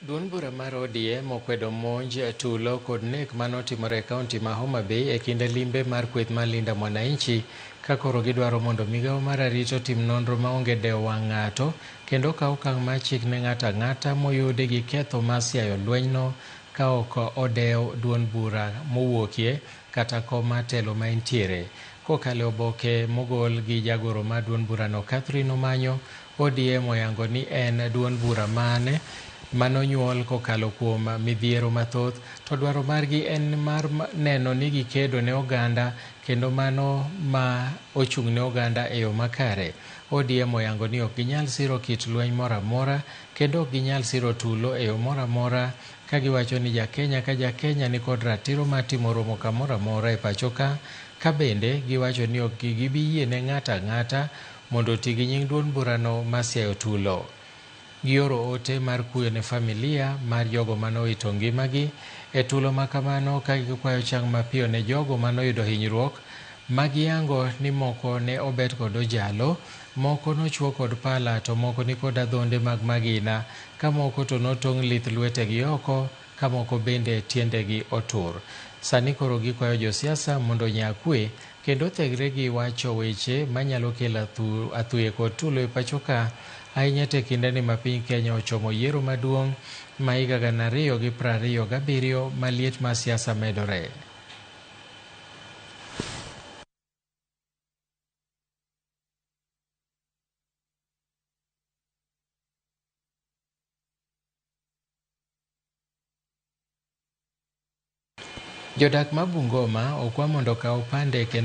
Duond bura mar ODM okwedo monj, tulo kod nek manotimore e kaunti ma Homa Bay e kinde limbe mar kweth mar Linda Mwananchi, ka koro gidwaro mondo migawo mar arita otim nonro maonge dewo wang' ng'ato kendo okaw okang' mar chik ne ng'ato ang'ata moyudi gi ketho mar siayo lwenyno ka ok odew duond bura mowuokie kata kom mar telo ma entiere. Kokalo e oboke mogol gi jagoro mar duond burano Catherine Omanyo, ODM oyango ni en duond bura mane manonyuol kokalo kuom midhiero mathoth, to dwaro margi en mar neno ni gikedo ne oganda kendo mano ma ochung' ne oganda e yo makare. ODM oyango ni ok ginyal siro kit lweny moro amora kendo ok ginyal siro tulo e yo moro amora, ka giwacho ni Jakenya ka Jakenya nikod ratiro mar timo romo kamoro amora e pacho ka, ka bende giwacho ni ok gibi yie ne ng'ato ang'ata mondo oti gi nying duond burano mar siayo tulo. Gioro ote mar kuyo ne familia mar jogo manowito ngimagi e tulo ma kamano, ka gikwayo chang mapiyo ne jogo manoyudo hinyruok ma giyango ni moko ne obet kod ojalo, moko nochuo kod pala to moko nikod adhonde mag magina, ka moko to notong' lith lwetegi oko, ka moko bende tiendegi otur. Sani koro gikwayo josiasa mondo onya kwe kendo thegre gi wacho weche manyalo kelo athuye kod tulo e pacho ka, ahinya to e kindeni ma piny Kenya ochomo yiero maduong' ma higa 2027 ma liet mar siasa medore. Jodak ma Bungoma okwa mondo okaw pande kendo